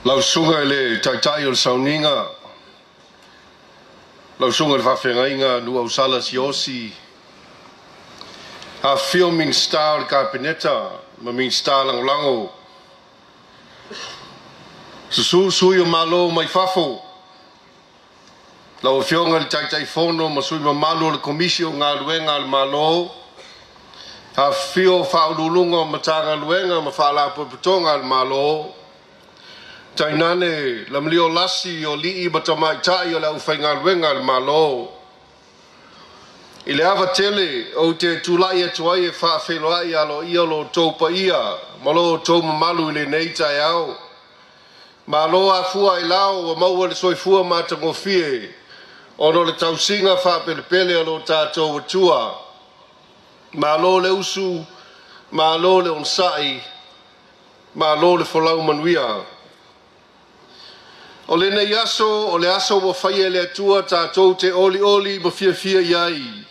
Lau Susuga i le Taitai o le Sauniga, lau Susuga i le Faafeagaiga Nuuausala Siaosi, afifio Minisita o le Kapeneta ma Minisita Lagolago, susu sui o Malo mai fafo, lau Afioga i le Taitaifono ma sui mamalu o le Komisi o Galuega a le Malo, afifio Faauluuluga o Matagaluega ma Faalapotopotoga a le Malo, tainane le maliolasi o alii ma tamaitai o le aufaigaluega a le Malo. I le ava tele ou te tulai atu ai e faafeiloai aloaia lo outou paia ma lo outou mamalu i lenei taeao. Malo afua ailao ua maua le soifua matagofie ona o le tausiga faapelepele a lo tatou Atua. Malo le usu, malo le onosai, malo le folau manuia. O lenei aso o le aso ua faia e le Atua tatou te olioli ma fiafia i ai.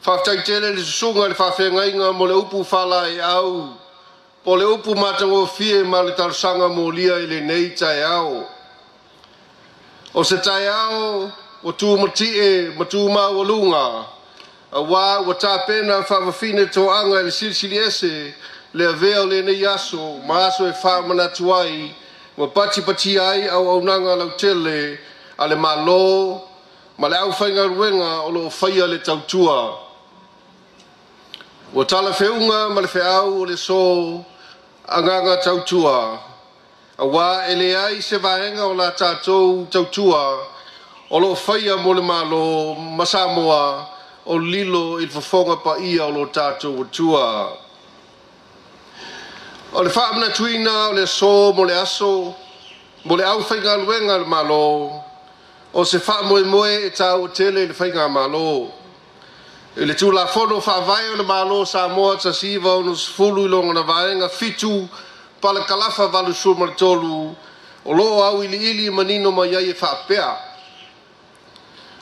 Faafetai tele i le susuga i le faafeagaiga mo le upu faalaeau po o le upu matagofie ma le talosaga molia i lenei taeao. O se taeao ua tumatie ma tumaualuga, aua ua tapena faafafine toaga i le Silisili Ese le avea o lenei aso ma aso e faamanatu ai ma patipatia ai auaunaga lautele a le Malo ma le aufaigaluega o lo o faia le tautua. Ua talafeuga ma le feau o le aso agaga tautua, aua e leai se vaega o la tatou tautua o lo o faia mo le Malo ma Samoa o lilo i le fofoga paia o lo tatou Atua. O le faamanatuina o le aso mo le aso mo le aufaigaluega a le Malo, o se faamoemoe e taua tele i le Faigamalo. I le Tulafono Faavae o le Malo o Samoa 1960 i lona Vaega 7, parakalafa 83, o lo o auiliili manino mai ai e faapea: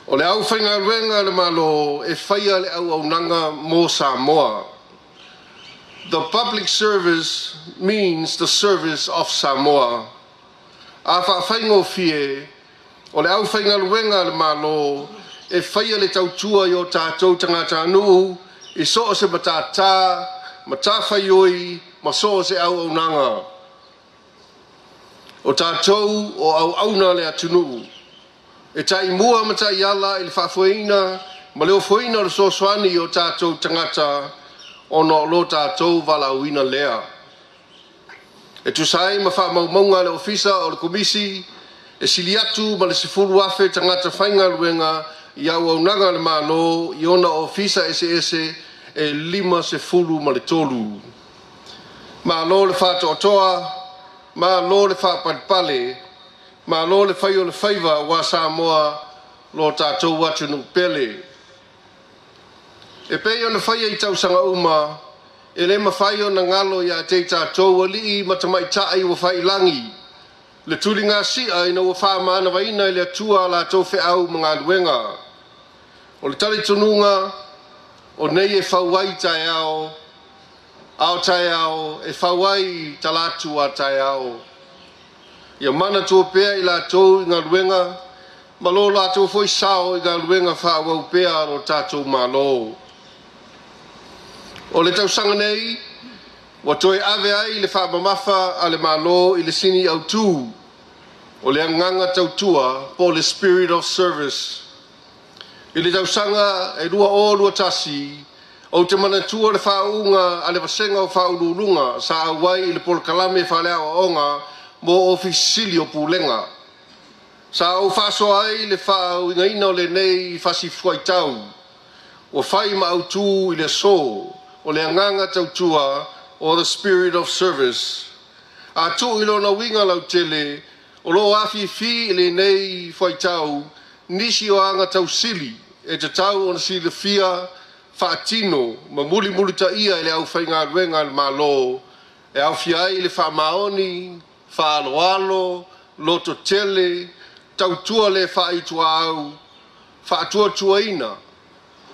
O le aufaigaluega a le Malo e faia le auaunaga mo Samoa. The public service means the service of Samoa. A faafaigofie, o le aufaigaluega a le Malo e faia le tautua i o tatou tagatanuu i so o se matata, matafaioi ma so o se auaunaga. O tatou o auauna a le atunuu, e taimua ma taiala i le faafoeina ma le ofoina o le fesoasoani i o tatou tagata ona o lo tatou valaauina lea. E tusa ai ma faamaumauga a le Ofisa o le Komisi, e sili atu ma le 10,000 tagata faigaluega i auaunaga a le Malo i ona ofisa eseese e 53. Malo le faatoatoa, malo le faapalepale, malo le fai o le faiva aua Samoa lo tatou atunuu pele. E pei ona faia i tausaga uma, e le mafai ona galo ia te i tatou alii ma tamaitai ua faiilagi le tuligasia ina ua faamanavaina e le Atua a latou feau ma galuega. O le talitonuga o nei e fau ai taeao, a o taeao e fau ai talaatu a taeao. Ia manatua pea i latou i galuega ma lo latou foi sao i galuega faaauau pea a lo tatou Malo. O le tausaga nei, ua toe ave ai le faamamafa a le Malo i le sini autu o le agaga tautua po o le Spirit of Service. I le tausaga e 2021, ou te manatua le faauuga a le vasega o faauluuluga sa auai i le polokalame faaleaoaoga mo Ofisa Sili o Pulega. Sa ou faasoa ai le faauigaina o lenei fasifuaitau ua fai ma autu i le aso o le agaga tautua o the Spirit of Service. A tuu i lona uiga lautele, o lo o afifi i lenei fuaitau nisi o aga tausili e tatau ona silafia, faatino ma mulimulitaia e le aufaigaluega a le Malo, e aofia ai le faamaoni, faaaloalo, lototele, tautua le faaituau, faatuatuaina,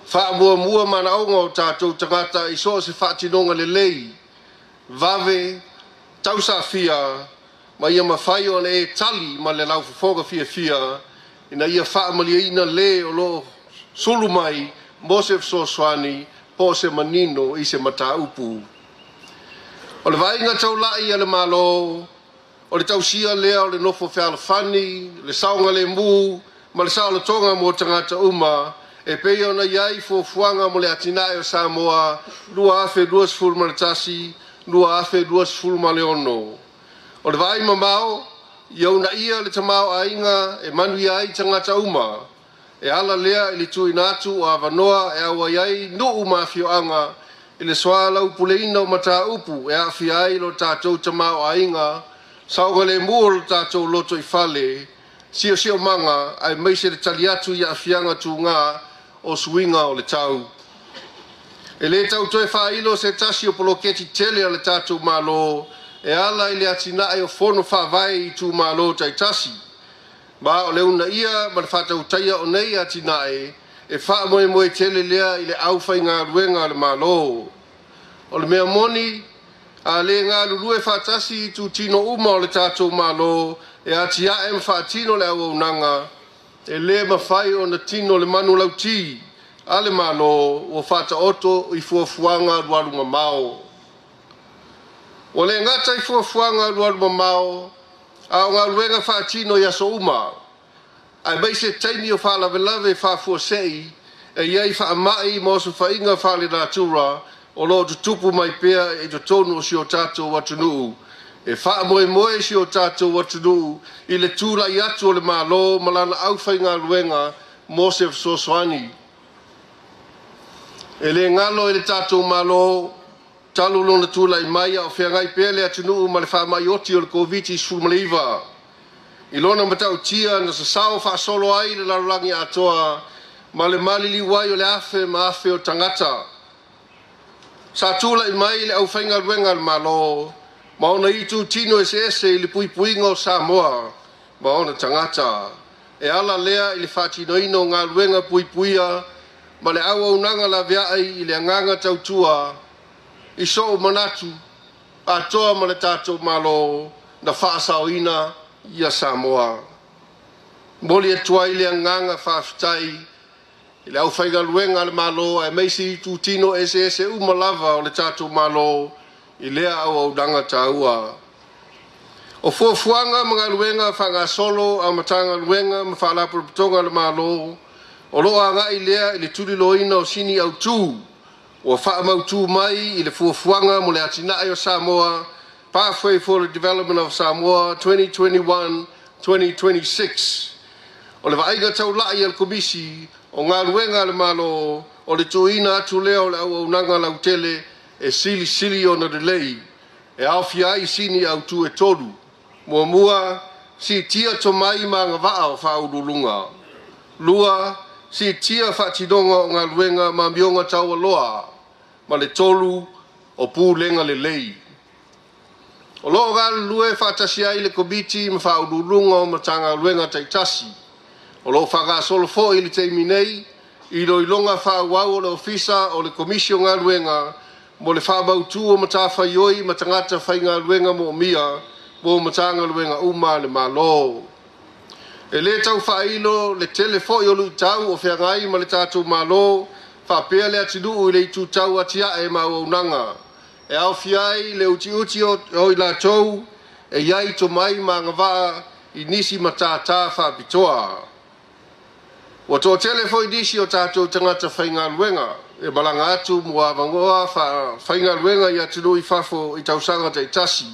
faamuamua manaoga o tatou tagata i so o se faatinoga lelei, vave, tausafia, Ma ia mafai ona e tali ma le laufofoga fiafia ina ia faamalieina lē o loo sulu mai mo se fesoasoani po o se manino i se mataupu. O le vaaiga taulai a le Malo, o le tausia lea o le nofo fealofani, le saogalemu ma le saolotoga mo tagata uma e pei ona i ai fuafuaga mo le atinae o Samoa 2021 2026. O le vaai mamao, ia uunaia le tamaoaiga e manuia ai tagata uma, e ala lea i le tuuina atu o avanoa e auai ai nuu ma afioaga i le soalaupuleina o mataupu e aafia ai lo tatou tamaoaiga, saogalemu o lo tatou lotoifale, siosiomaga aemaise le tali atu i aafiaga tuga o suiga o le tau. E lē tau toe faailo se tasi o poloketi tele a le tatou Malo e ala i le atinae o fono faavae i itumalo taitasi. Ma o le uunaia ma le faatautaia o nei atinae e faamoemoe tele lea i le aufaigaluega a le Malo. O le mea moni, a lē galulue faatasi itutino uma o le tatou Malo e atiae ma faatino le auaunaga, e lē mafai ona tino le manulauti a le Malo ua faataoto i fuafuaga alualu mamao. Ua le gata i fuafuaga alualu mamao, a o galuega faatino i aso uma, aemaise taimi o faalavelave faafuasei e i ai faamai ma osofaiga faalenatura o loo tutupu mai pea i totonu o si o tatou atunuu. E faamoemoe si o tatou atunuu i le tulai atu o le Malo ma lana aufaigaluega mo se fesoasoani. E le galo i le tatou Malo, talu lona tulai mai a o feagai pea le atunuu ma le faamai oti o le Koviti-19. I lona matautia na sasao faasolo ai le lalolagi atoa ma le maliliu ai o le afe ma afe o tagata. Sa tulai mai le aufaigaluega a le Malo ma ona itutino eseese i le puipuiga o Samoa ma ona tagata. E ala lea i le faatinoina o galuega puipuia ma le auaunaga laveai i le agaga tautua i so'u manatu atoa ma le tatou Malo na faasaoina ia Samoa. Momoli atu ai le agaga faafetai i le aufaigaluega a le Malo aemaise itutino eseese uma lava o le tatou Malo i lea auaunaga taua. O fuafuaga ma galuega faagasolo a Matagaluega ma Faalapotopotoga a le Malo o loo agai lea i le tuliloaina o sini autū ua faamautū mai i le fuafuaga mo le atinae o Samoa, Pathway for the Development of Samoa 2021-2026. O le vaaiga taulai a le Komisi o Galuega a le Malo, o le tuuina atu lea o le auaunaga lautele e silisili ona lelei e aofia ai sini autū e tolu. Muamua, siitia tomai ma agavaa o faauluuluga. Lua, siitia faatinoga o galuega ma amioga taualoa. Ma le tolu, o pulega lelei. O loo galulue faatasi ai le Komiti ma faauluuluga o Matagaluega taitasi. O loo faagasolo foi i le taimi nei iloiloga faaauau o le Ofisa o le Komisi o Galuega mo le faamautu o matafaioi ma tagata faigaluega moomia mo Matagaluega uma a le Malo. E lē tau faailo le tele foi o luitau o feagai ma le tatou Malo faapea le atunuu i le itutau atiae ma auaunaga e aofia ai le utiuti o i latou e i ai tomai ma agavaa i nisi matatā faapitoa. Ua toatele foi nisi o tatou tagata faigaluega e malaga atu mo avanoa faigaluega i atunuu i fafo i tausaga taitasi.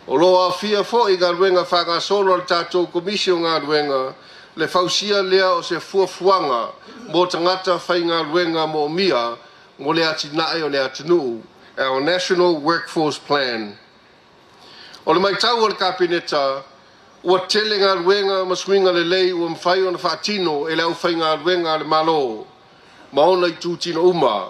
O loo aofia foi galuega faagasolo a le tatou Komisi o Galuega le fausia lea o se fuafuaga mo tagata faigaluega moomia mo le atinae o le atunuu, our National Workforce Plan. O le matau o le Kapeneta, ua tele galuega ma suiga lelei ua mafai ona faatino e le aufaigaluega a le Malo ma ona itutino uma.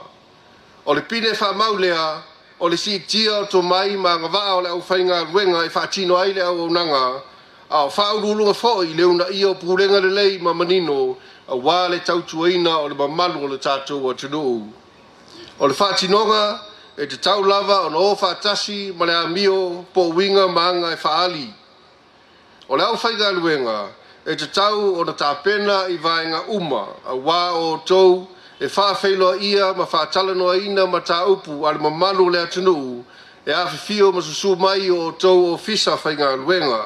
O le pine faamau lea o le siitia o tomai ma agavaa o le aufaigaluega e faatino ai le auaunaga, a o faauluuluga foi le uunaia o pulega lelei ma manino auā le tautuaina o le mamalu o le tatou atunuu. O le faatinoga e tatau lava ona o faatasi ma le amio po o uiga ma aga e faaali. O le aufaigaluega e tatau ona tapena i vaega uma, auā o outou e faafeiloaia ma faatalanoaina mataupu a le mamalu o le atunuu e afifio ma susu mai i o outou ofisa faigaluega.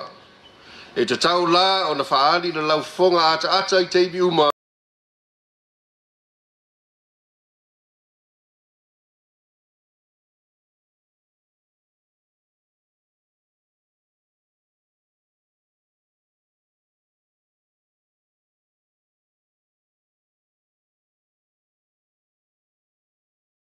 E tatau la ona faaali le laufofoga ataata i taimi uma.